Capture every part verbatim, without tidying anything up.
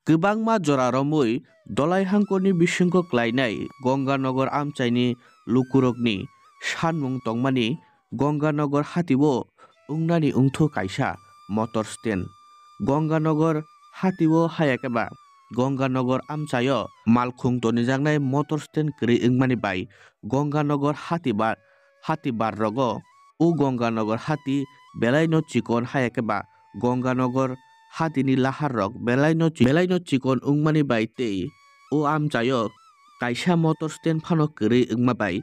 Kwbangma jora romwi Dolai hangkorni bisingo klainai Gonganagar amchaini lukurokni sanmung tongmani Gonganagar hatio wngnani wngthu kaisa motor stand. Gonganagar hatio hayakhe ba Gonganagar amchaio malkhung tonijaknai motor stand kwrwi wngmani bai Gonganagar hati bar, hati bar rogo o Gonganagar hati belaino chikon hayakhe ba Gonganagar hatini lahar rok belaino chi-, belaino chikon wngmani bai tei o amchaio kaisa motor stand phano kwrwi wngma bai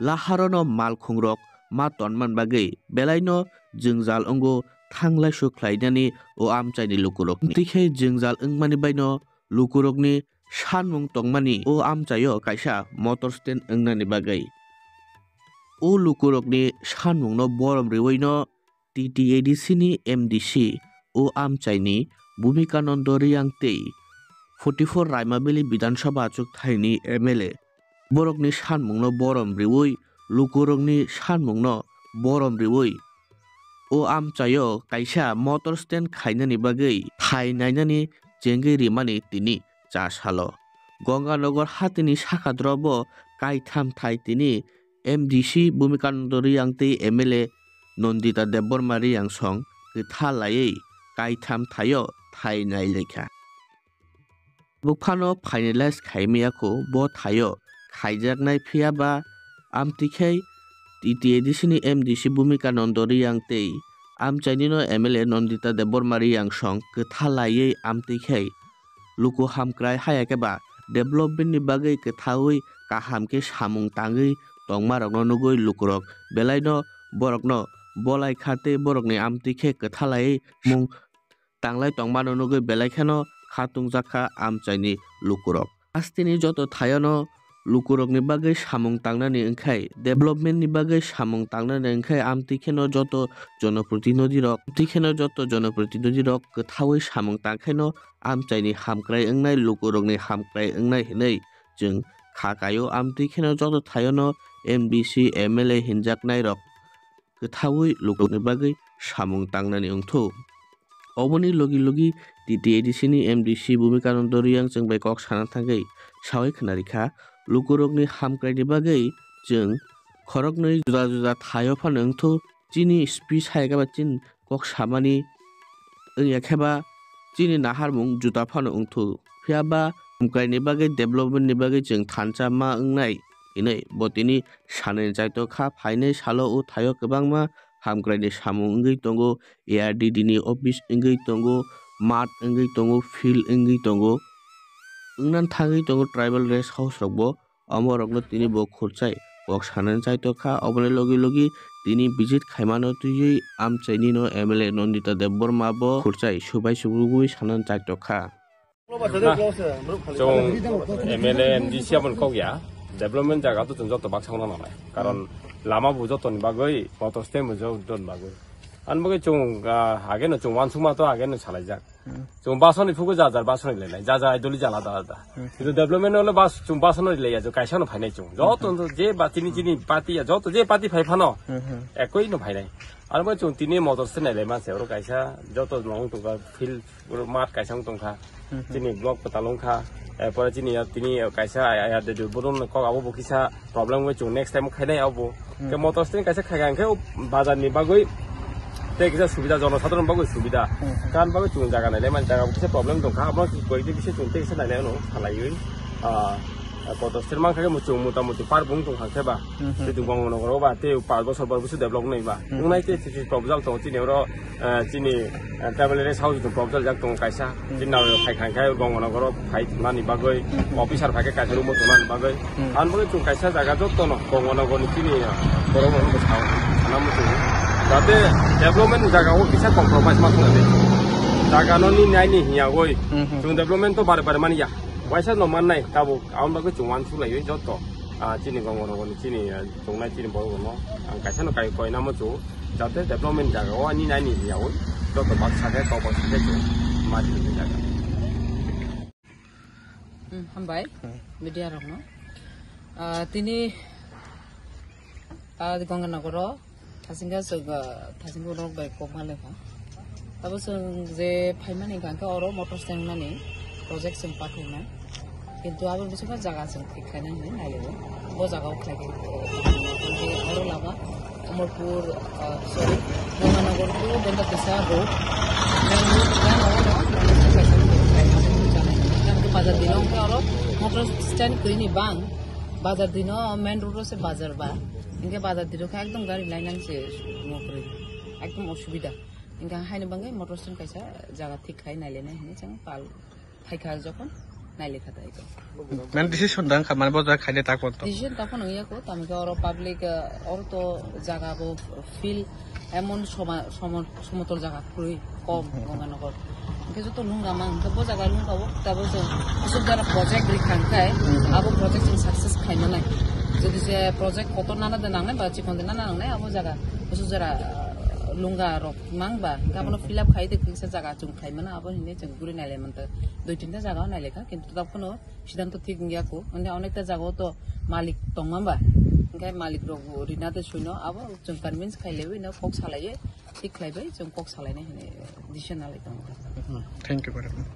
laharono malkhungrok ma tonman bagwi belaino jwngjal wngo thanglaisu khlainani o amchaini lukurokni. Tei khe jwngjal wngmani baino lukurokni sanmung tongmani o amchaio kaisa motor stand wngnani bagwi. O lukurokni sanmungno borom riwino T T A D C ni M D C o amchaini Bhumikanando Reang tei forty four Raimabili Bidhan Sabha achukthai ni M L A borokni sanmungno borom riwi lukurokni sanmungno borom riwi o amchaio kaisa motor stand khainani bagwi thai nainani chengwi rimani tini cha salo. Gonganagar hatini sakha drobo kaitham thai tini M D C Bhumikanando Reang tei M L A Nandita Debbarma Reang song kwtha laiwi kaitham thaio thai nai laikha. Bwkhano finalize khaimaya kho bo thaio khaijaknai, phiya ba amtwi khe T T A D C ni M D C Bhumikanando Reang tei amchainino M L A Nandita Debbarma Reang song kwtha laiwi amtwi khe luku hamkrai hayakhe ba development ni bagwi kwthaui kaham khe samung tangwi tongmarokno nugwi lukurok belaino borokno bolai kha tei borokni amtwi khe kwtha laiwi mung tanglai tongmano nugwi belai kheno kha tungjakha amchaini lukurok. Hasteni joto thaiono lukurokni bagwi samung tangnani wngkhai, development ni bagwi samung tangnani wngkhai, amtwi kheno joto jonoprotinidhi rok, amtwi kheno joto jonoprotinidhi rok kwthaui samung tangkhaino amchaini hamkrai wngnai, lukurokni hamkrai wngnai hinwi chwng kha kaio. Amtwi kheno joto thaiono M D C, M L A hinjaknai rok kwthaui lukurokni bagwi samung tangnani wngthu. Oboni logi logi T T A D C ni M D C Bhumikanando Reang chwng bai kok sana thangwi saui khna rikha, lukurokni hamkraini bagwi chwng khoroknwi juda juda thaio phano wngthu, chini speech hai khe ba chini kok samani wngya khe ba chini naharmung juda phano wngthu. Phiya ba hamkraini bagwi, development ni bagwi chwng thansa ma wngnai hinwi bo tini sanani chaito kha. Phainai salo o thaio kwbangma hamkraini samung wngwi tongo, A R D D ni office wngwi tongo, math wngwi tongo, field wngwi tongo, wngnan thangwi tongo tribal rest house rokbo. Omorokno tini bo khurchai kok sanani chaito kha. Oboni logi logi tini visit khaimano twiwi amchainino M L A Nandita Debbarma bo khurchai subai subugwi sanani chaito kha. Chwng M L A, M D C aboni kok ya, development jaga to chwng joto baksa no nangnai. Karon lama bo jotoni bagwi, motor stand bo jotoni bagwi. Ani bagwi chwng, ah, ageno chwng uansukma to ageno salaijak. Chwng basoni phugu jar jar basoni lelai, jar jar idoli jala da da. Kintu development ole bas chwng basoni lelai ya, kaisa no phainai chwng. Joto no je ba chini chini party ya, joto je party phai phano, ekoi no phainai. Ani bagwi chwng tini motor stand nailai manse, oro kaisa joto no wng tongkha field. Oro math kaisa wng tongkha. Chini block kwtal wngkha. Erpore chini ya, tini kaisa aya de boron kok abo bo kisa problem wngwi chwng next time khainai abo. Ke motor stand kaisa khaikha hwnkhe o bazar ni bagwi tei kisa subida, jono sadharon bagwi subida. Kan bagwi chwng jaga nailai man, jaga bo kisa problem tongkha. Abo koi de kisa chwng tei kisa nailai ano salaiwi. Ah, Kotor sir mankha khe muchung mota muti par bung tong kha khe ba. Tei Gonganagar o ba tei par bosor bor bwswk develop wngnai ba. Wngnai tei tei proposal tongo chini oro, eh, chini, eh, tribal area house ni proposal jak tongo kaisa. Chini nao phai kha khe Gonganagar o phai thumnani bagwi, officer phai khe kaisa room o thumnani bagwi. Ani bagwi chwng kaisa jaga jotono Gonganagar ni chini, eh, borok rok bwskango sana muchungo. Jate development ni jaga o kisa compromise ma thangna di. Jaga no ni nai ni hiya goi. Chwng development to bare bare mani ya. Waisa no mannai tabuk, aboni bagwi chwng uansuk laiwi joto, ah, chini Gonganagar ni chini, ah, chongnai chini borok rokno ang kaisa no kai koina muchungo, jate development jaga o ani nai ni yaui joto baksa khe kok baksa khe chwng ma chini jaga. Hmm, hambai, media rokno. Ah, tini, ah, Gonganagar o Thasingka chwng, ah, thasingka rok bai kok ma lekha. Abo chwng je phaimani hwnkha khe oro motor stand mani. Project chwng pakhwlai nai. Kintu abo bisingtwi jaga chwng thik khlaina hinwi nailaio. Bo jaga o khlai khe, oro lama Amarpur, ah, sorry, Ganganagar to Benda Tesa road. Main road, main road, main road, main road, main road, main road, bazar dino hwnkhe oro motor stand kwrwini bang. Bazar dino main road o se bazar ba. Hwnkhe bazar dino khe ekdom gari lainang se motor. Ekdom osubida. Hwnkhe haino bagwi motor stand kaisa jaga thik khlai nailainai hinwi chwng pal. Phaikha jokhon nailekha ta eko. Mane decision dang kha, mane bo jaga khaile ta kon to. Decision ta phano ya ko, tamo khe oro public, eh, oro to jaga bo field emon soma-, somo-, somotol jaga kwrwi kom, Ganganagar. Hwnkhe joto lungga mang, hwnkhe bo jaga lungga o, ta bo chwng aswk jara project ri khang khai, abo project chwng success khai manai. Jodi je project kotor nana de nangnai ba chikon de nana nangnai, abo jaga aswk jara, eh, lungga rok mang ba, hwnkhe abono fill up khai de kisa jaga chwng khai mano, abo hinwi chwng guri nailai manta. Dui tinta jaga o nailekha, kintu ta phano siddhanto thik wngya ko. Mane onekta jaga o to malik tongma ba. Hwnkhe malik rok bo rina de suino, abo chwng convince khai lewi no kok salaiwi thik khlaibai chwng kok salainai hinwi decision nalai tongo. Thank you very much.